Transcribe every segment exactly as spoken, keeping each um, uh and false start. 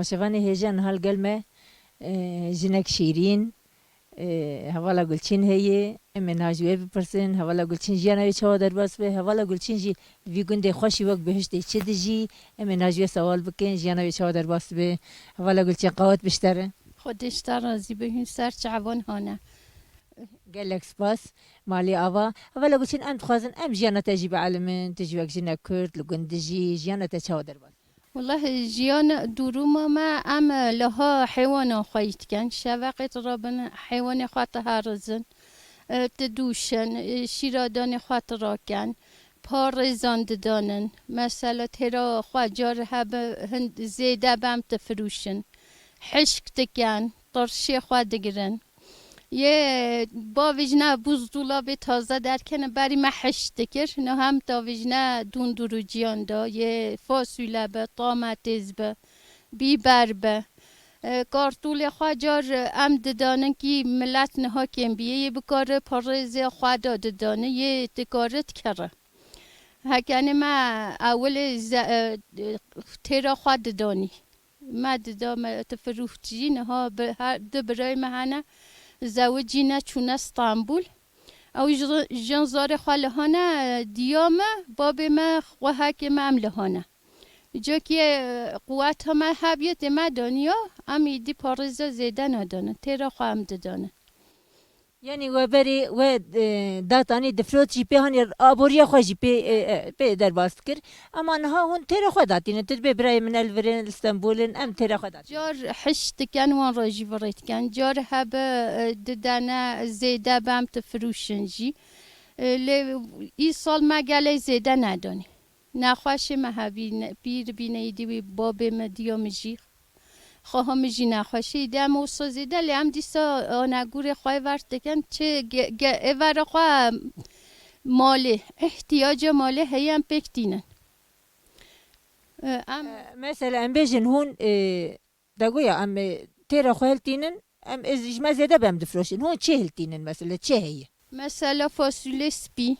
Şevanê hêja niha li gel me, e, jinek Şîrîn, e, hevala Gulçîn heye. Em ê niha ji wê bipirsin. Hevala Gulçîn jiyana wê çawa derbas be? Hevala Gulçîn jî vî gundê xweşî wek bihiştê çi dijî? Em ê niha ji wê sewal bikin, jiyana wê çawa derbas dibe? Hevala Gulçîn, qawet bi ji te re. Xwedê ji te razî be, hûn ser çavan hane. Gelek spas. Malê ava. Hevala Gulçîn, em dixwazin em jiyana te jî bielimin. Tu jî wek jinek Kurd li gund dijî, jiyana te çawa derbas? Welahi jiyan, duruma me, em liha heywanan xwe yî dikin. Şeveqê dirabin, heywanê xwe diherizin, e, didûşin, e, şîradanê xwe dirakin, parêzan didanin. Mesela têra xwe car hebe hin zêde be em difirûşin. Hişk dikin, tirşê xwe digirin. Yê bavêjine buzdolabê taze derkene, berî me hişk dikir. Niha em davêjine dûndur û ciyan de. Yê fasûle be, tametêz be, bîber be. E, kartûlê xwe car em didanin kî milet niha kêm bîye. Yê bikare parêzê xwe de didane, yê dikare dikere. Hekenê me ewilê ze-, e, têra xwe didanî. Me dida, me difirûht jî, niha bi her du birayê me hene, zewicîne, çûne Stenbûl. Ew ji, jin zarê xwe lihane, diya me, babê me, xwehekê me em lihane. Cokê quweta me hebiye tê me daniya, em îdî parêza zêde nadanin, têra xwe em didanin. Yanî we berê we, e, datanî difrot jî pê hanî aboriya xwe jî pê, e, e, pê derbas dikir. Ema niha hûn têra xwe datînin. Tu dibê birayê min el virin, li Stenbolin, em têra xwe datînin. Car hişk dikin, wan re jî virê dikin. Car hebe, e, didene zêde be em difirûşin jî. E, lê îsal me gelê zêde nedonî. Nexweşê me hebî, ne-, pîr bîne, îdî wî babê me, diya min jî, xweha min jî nexweşî. Îdî em wisa zêde lê em dîsa anegûrê xwe êvar dikin. Çi ge-, ge-, êvara xwe malê, ihtiyaca malê heye em pêk tînin. E, em E, mesela em bêjin hûn, e, Te goya em, e, têra xwe hiltînin, em, ez ji me zêde be em difroşin. Hûn çi hiltînin mesela? Çi heye? Mesela fasulye spî,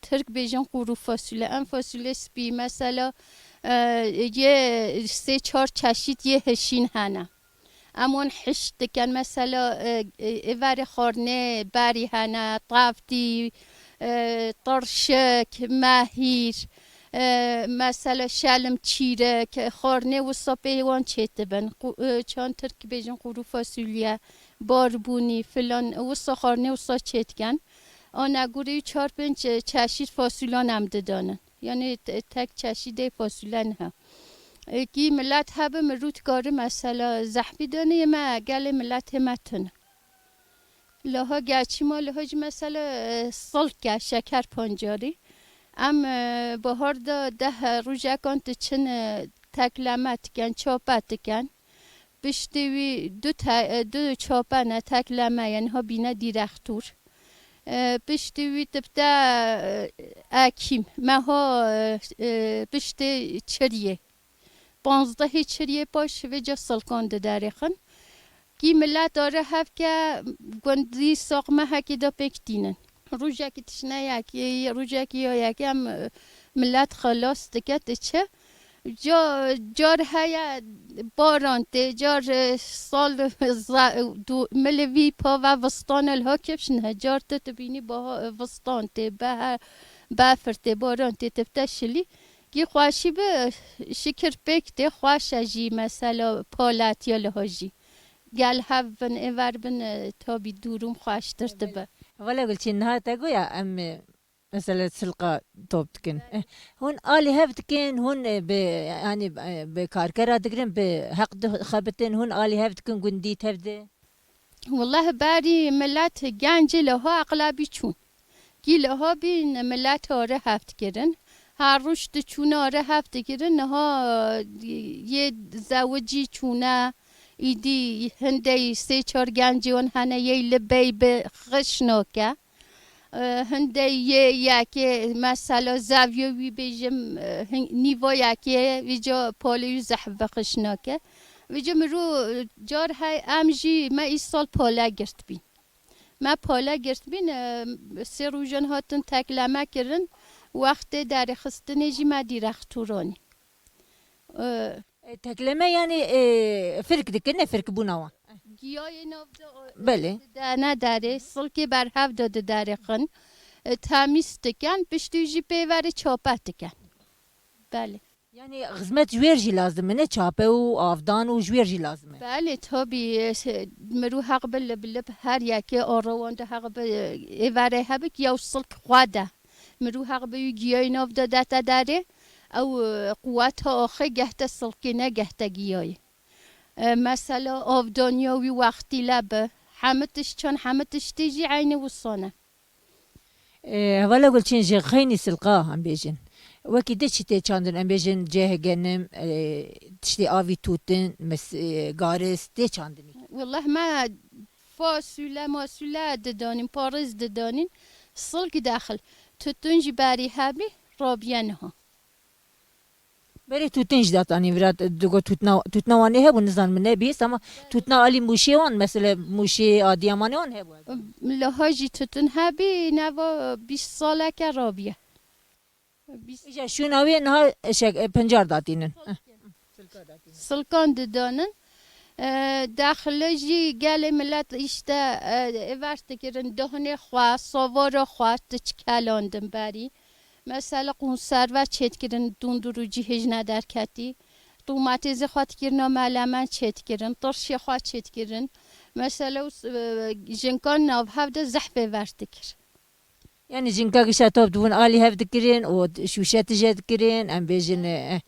Tirk bêjin kuru fasulye. Em fasulye spî, mesela, e, yê sê çar çeşît yê hişîn hene. Em wan hişk dikin. Mesela, e, e, êvarê xarnê berî hene, tavtî, e, tirşik, mehîr, e, mesela şelim, çîrek, xarnê wisa pê wan çêdibin. Qu-, e, çan tirk bêjin kuru fasulye, barbûnî, filan, wisa xarnê wisa çêdikin. Anegurî çar pênc çeşît fasulyan em didanin. Yanî te-, tek çeşîdê fasule niha. E, kî milet hebe mirû dikare mesela zehfî danê, yê me gelê miletê me tune. Liha gerçî ma liha jî mesela, e, silke, şeker pancarî. Em, e, bahar de deh rojekan diçin, e, tekleme dikin, çape dikin. Piştî wî du te-, e, du çape ne, tekleme ye, niha bîne dîrextûr. E, piştî wî tibte, e, ekîm, meha, e, e, piştê çiriyê. Panzdehê çiriyê paş vêca silkan diderêxin. Kî milet are hevke gundî saq mehekê de pêk tînin. Rojekî tişneyekê, rojekî ya yekê em, e, milet xelas dike diçe. Ca-, car heye baran tê, car, e, sal za-, du-, milê vî pave vistane liha kifş nihe. Car tu dibînî baha-, vistan tê, behe-, befir tê, baran tê, tifte şilî. Kî xweşî bi şikir pêk tê, xweş e jî mesela paletiya liha jî. Gel hev bin, êver bin, e, tabî durum xweştir dibe. Wele Gulçîn, niha te goya em, e, mesela silqa top dikin. Eh, hûn alî hev dikin, hûn, e, bi, yanî, e, bi karkera digirin, bi heq dixebitin, hûn alî hev dikin gundî tev de? Welleh berî milet gencê liha eqlabî çûn. Kî liha bîn milet are hev dikirin. Her roj diçûn are hev dikirin. Niha, e, yê zewicî çûne, îdî hindey sê çar gencê wan hene yê li bey bi xiş nake. E, hindê yê yekê mesela zeviyê wî bêjim, e, hin-, nîva yekê, vîca polê wî zehf bi xiş nake. Vîca mirû, e, car hey em jî me îsal pole girtbîn. Me pole girtbîn, e, sê rojan hatin tekleme kirin, wextê derêxistinê jî me dîrex tûronî. E, E, tekleme yani, e, firk dikin, ne firk bûna wan. Giyayê nav de o, Belê. Didene derê, silkê berhev de diderêxin. E, temîz dikin, piştî jî pê verê çape dikin. Belê. Yani xizmet ji wêr jî lazim e, ne çape û avdan û ji wêr jî lazim e. Belê, tabii, e, se-, mirû heq bi lib lib her yekê arawan de heq bi, e, êverê hebik yew silk xwe de. Mirû heq bi wî giyayê nav de dete derê, ew, e, quweta axê gehte silkê, ne gehte giyayê. E, mesela avdaniya wî wextî le bi. Hemî tişt çan, hemî tiştî jî eynî wisa ne. E, hevala Gulçin, ji xeynî silqa em bêjin. Wekî di çi tê çandin, em bêjin cihê genim, e, tiştê avî tûtin, mis-, e, garis tê çandinî. Wellah me fasûle, masûle didanîn, parêz didanîn, silk dexil. Tutun jî berî hebî, rabiye niha. Berê tûtin jî datanî vira, digot tûtina, tûtina wan ê hebû, nizanim nebîst, ama tûtina alî Mûşê wan, mesela Mûşê, Adiyamanê wan hebû. Liha jî tûtin hebî, neva bîst saleke rabiye. Bîst Îja şûna wê niha eşek, e, pincar datînin. Silkan didanin. E, daxile jî gelê millet işte, e, êvar dikirin, dohnê xwe, savara xwe, tu çikelandin berî. Mesela konserve çêdikirin, dundurûcî hêj nederketî. Domatêsê xwe dikirina melemen çêdikirin, tirşê xwe çêdikirin. Mesela, e, jinkan nav hev de zehf êvar dikir. Yani jinka gişa top dibûn alî hev dikirin û şûşe tije dikirin, em bêjin, e,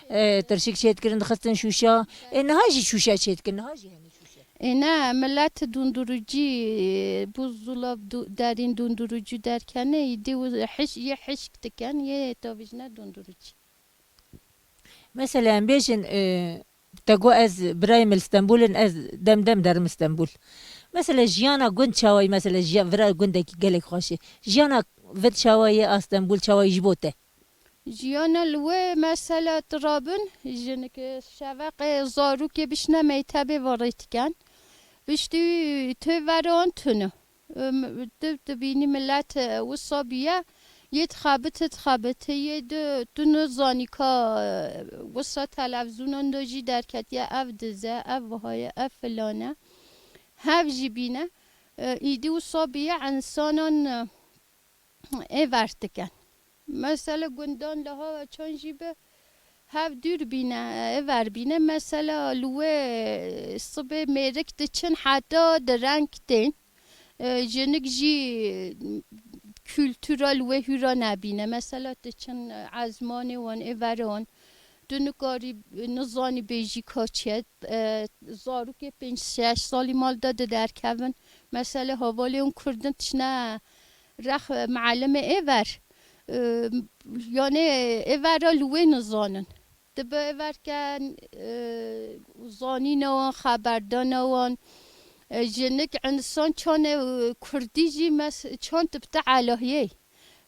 e, tirşik çêdikirin, dixistin şûşa. E, niha jî şûşe çêdikirin, niha jî hene şûşe. E, ne, millet dundurûcî, e, buzdolab du-, derîn dundurûcî derkene, îdî û hiş-, yê hişk dikin, yê tavîjne dundurûcî. Mesela em bêjin, e, te got ez birayê min li Stenbul in, ez dem dem derim Stenbul. Mesela jiyana gund çawa ye, mesela jiya-, vira gundekî gelek xweş e. Jiyana vir çawa ye a Stenbul, çawa ye ji bo te? Jiyana li wê mesela tu rabin, jinik şeveqê zarokê bişne mektebê ve rê diken. Piştî tê veran tune. Em, tu dibînî millet, e, wisa bûye, yê dixebite, dixebite, yê di, tu nizanî ka, e, wisa televîzyonan de jî derketiye, ev diz e, ev wiha ye, ev filan e. Hev jî bîne, e, îdî wisa bûye, însanan, e, êvar dikin. Mesela gundan liha çan jî bi hev dûr bîne, êvar bîne. Mesela li wê sibê mêrik diçin heta di reng tên. E, jinik jî kultura li wê hûra nebîne. Mesela diçin, e, ezmanê wan, êvarê wan. Tu nikarî, nizanî bêjî ka çi ye. E, zarokê pênc şeş salî mal de di derkevin. Mesela hevalê wan kurdin tişne rex, e, mealimê êvar. E, yani êvara li wê nizanin. Dibe êvarken, e, zanîna wan, xeberdana wan, e, jinik, însan çan, e, kurdî jî mes-, çan tibte elahiyê.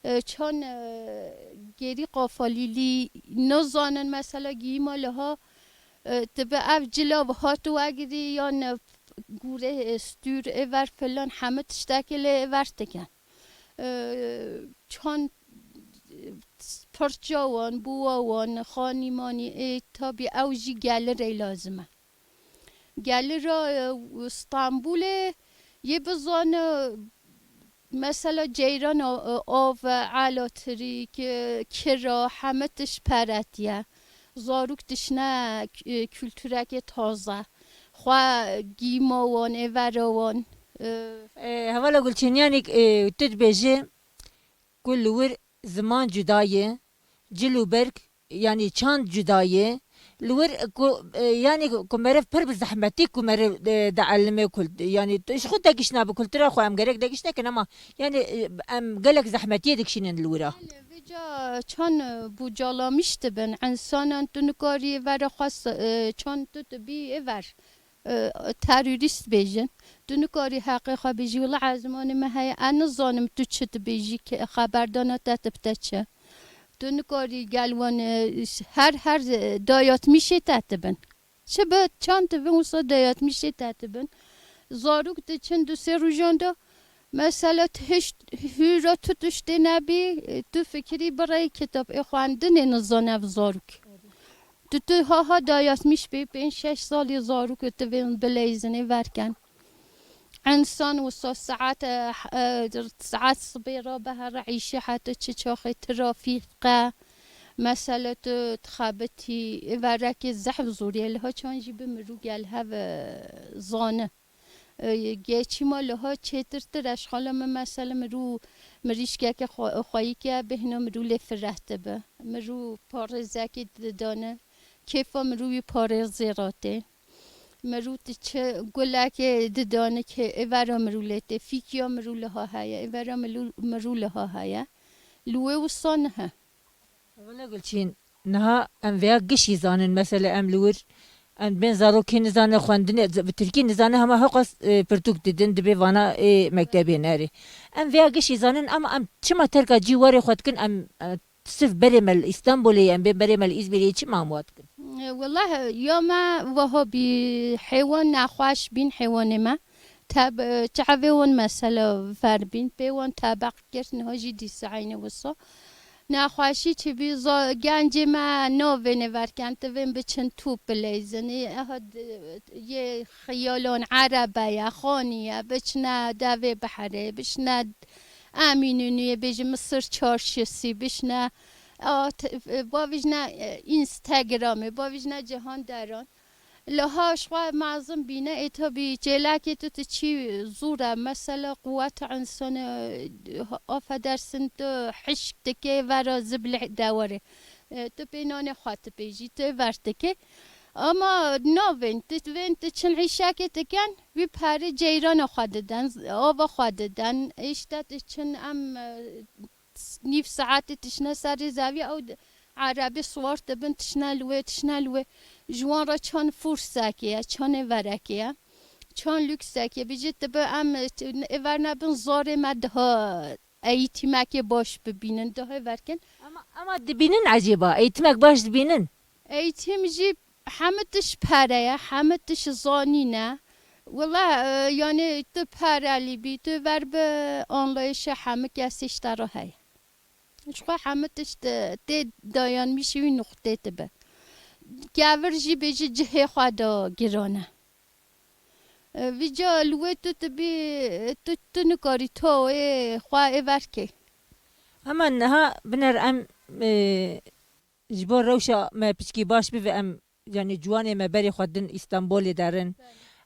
E, çan, e, gêrî qafalîlî nizanin, mesela giyîma liha, e, dibe ev cila hat wegirî yan, e, gûrê, e, stûr êver filan hemî tiştekê lê êver dikin. E, çan pirça wan, bûwa wan, xanîmanî, ê, tabî ew jî gelirê lazim e. Gelira, e, Stenbolê yê bizane, mesela ceyran, e, av, e, elatirîk, e, kira, heme tişt peretiye. Zarok dişine, e, kulturekê taze. Xwe gîma wan, êvera wan, e, E, hevala Gulçin, yanî, e, tu dibêjî ku li wir ziman cuda ye, cil û berg, yanî çand cuda ye. Li wir ku, e, yanî ku meriv pir bi zehmetî ku meriv, e, dielime kul-, yanî tu ji xwe degişna bi kultura xwe em gerek degiş nekin ama yanî, e, em gelek zehmetiyê dikişînin li wira. Belê, vêca çand, e, bûcalamîş dibin. Însanan tu nikarî vera xwe s-, e, çand tu dibî êver, e, terorîst bêjin. Tu nikarî heqê xwe bêjî, wila ezmanê me heye, ez nizanim tu çi dibêjî, ke-, xeberdana te dibite çi. Tu nikarî gel wan, e, her, her, e, dayatmîşê te dibin. Çi bi çand dibin, wisa dayatmîşê te dibin. Zarok diçin du sê rojan de, mesela tu hişt hûra tu tiştê nebî, e, tu fikirî birey kitab ê xwendinê nizane ev zarok. Tu, tu ha, ha dayatmiş bê, pênc şeş salî zarok tu vên bileyzinê verken. Însan wisa saet, e, e, saet sibê rabe here îşê heta çi çaxê trafîk e. Mesele tu dixebitî, verekê zehf zor e, liha çan jî bi mirû gel hev, e, zane. E, geçîma liha çêtirtir e, ji xala min mesele mirû, mirîşkeke xwe-, xweyî ke bêhna mirû lê fireh dibe. Mirû parêzekê didane, kêfa mirû wî parêzê re tê. Mirû diçe gulekê didane kê êvera mirû lê tê, fîkiya mirû liha heye, êvera milû-, mirû liha heye. Li wê wisa nihe. Wele Gulçîn, niha em vêya gişî zanin, mesele em li wir, em bên zarokê nizane xwendinê, bi tirkî nizane, hema heqas, e, pirtûk didin, dibê vana ê mektebê nerê. Em vêya gişî zanin, ama em çima terka cî warê xwe dikin, em, e, sirf berê me li Îstanbulê, em bên berê me li Îzmîrê, çima em wa dikin? E, wela, ya me wiha bî, heywan nexweş bîn heywanê me. Tab-, çavê wan mesela ver bîn, pê wan tebeq kir, niha jî dîsa eynî wisa. Nexweşî çi bî, za-, gencê me navêne verken, divên biçin top bileyzin. Ê, aha, d-, yê xiyalan erebe ye, xanî ye, biçine devê behrê, biçine Eminönüyê, bêje Misir çarşısî, biçine, a, t-, bavêjine, e, Instagramê, bavêjine cihan deran. Liha ji xwe mezin bîne, ê tabî çêlekê tu, tu çî zûr e. Mesela quweta însanê, affedersin, tu hişk dike vera ziblê dewarê. E, tu pê nanê xwe tu pê jî, tu ver dike. Ama navên, tu vên tu çin îşekê diken, wî perê ceyrana xwe diden, ava xwe diden. Îşte tu çin em, e, nîv saetê tişne serê zevî, ew di-, erebê siwar dibin, tişne li wê, tişne li wê. Ji wan re çan fûrsekê ye, çan êverekê ye, çan lûksekê. Bijî dibe em, ê ver nebin zarê me daha eğitimekê baş bibînin, daha êverkin. Ama, ama dibînin ecêba, eğitimek baş dibînin? Eğitim jî hemû tişt pere ye, hemû tişt zanîn e. Wela, e, yani tu perelî bî, tu ver bi anlayışa hemû kesê ji te re heye. Ji xwe hemû tişt, e, tê dayanmîşî wî nuqtê dibe. Kevir jî bêjî cihê xwe de giran e. E, vîca li wê tu dibî, tu, tu nikarî tawê xwe ê ver kê. Hema niha biner em, e, ji bo rewşa me piçkî baş bibe, em, yanî ciwanê me berê xwe din Îstanbolê derin.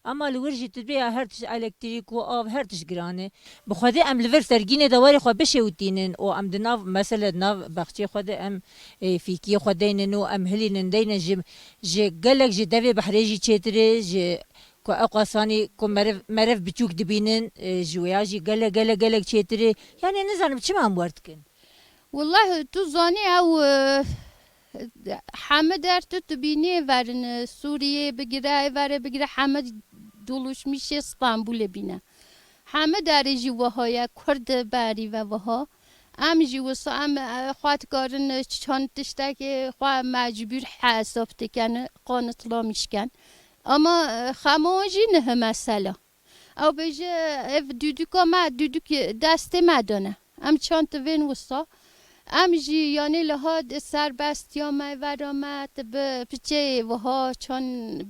Ama li wir jî tu dibê ya her tişt elektrîk û av, her tişt giran e. Bi Xwedê em li vir sergînê de warê xwe bişêwitînin û em di nav, mesele di nav baxçeyê xwe de em, e, fîkiyê xwe deynin û em hilînin deynin ji, ji gelek ji devê behrê jî çêtir e, ji ku ew qasanî ku meriv, meriv biçûk dibînin, e, ji wêya jî gelek, gelek, gelek çêtir e. Yanî nizanim çima em wer dikin. Welahi tu zanî ew, e, heme der tu dibînî verin, e, Sûriyê bigire, êverê bigire, heme doluşmîşê Stenbolê bîne. Heme derê jî wiha ye, Kurd berî ve wiha. Em jî wisa em, e, xwe dikarin, e, çend tiştekê xwe mecbûr hesab dikin, qanitlamîş ken. Ama, e, xema wan jî nihe mesela. Ew bêje, ev dûdûka me, dûdûk destê me de ne. Em çand divên wisa. Em jî, yanî, liha di serbestiya me, vera me, tu bi piçeyê wiha çand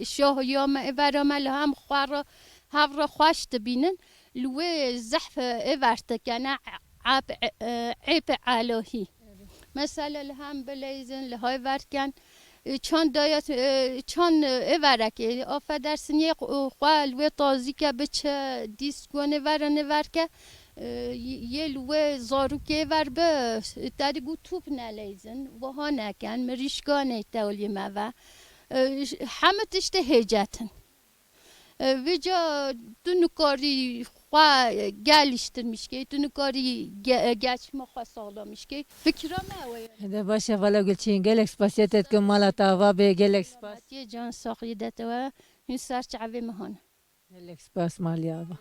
şahiya me, vera me, liha em xwe re, hev re xweş dibînin. Li wê zehf ê ver dikene, eb-, e, êb elahî. Mesela li hem bileyzin, li hay verken, e, çand dayet, e, çand, e, êverekê, affedersin, yê xwe, xwe li wê tazîke biçe, dîsk wan êverin êverke, e, yê li wê zarokê ver bi, te dî got top neleyzin, wiha neken, mirîşka neyte olî me ve. E, hemû tiştê hêcet in. E, vêca tu nikarî xwe geliştirmiş key, tu nikarî ge-, geçma xwe saxlamiş key. Fikira me ew e. De baş e, vala Gulçin, gelek spasiya te dikim, mala te ava be, gelek spas. Selametiyê can saxiyê de te we, hûn ser çavê me hane. Gelek spas, malî ava.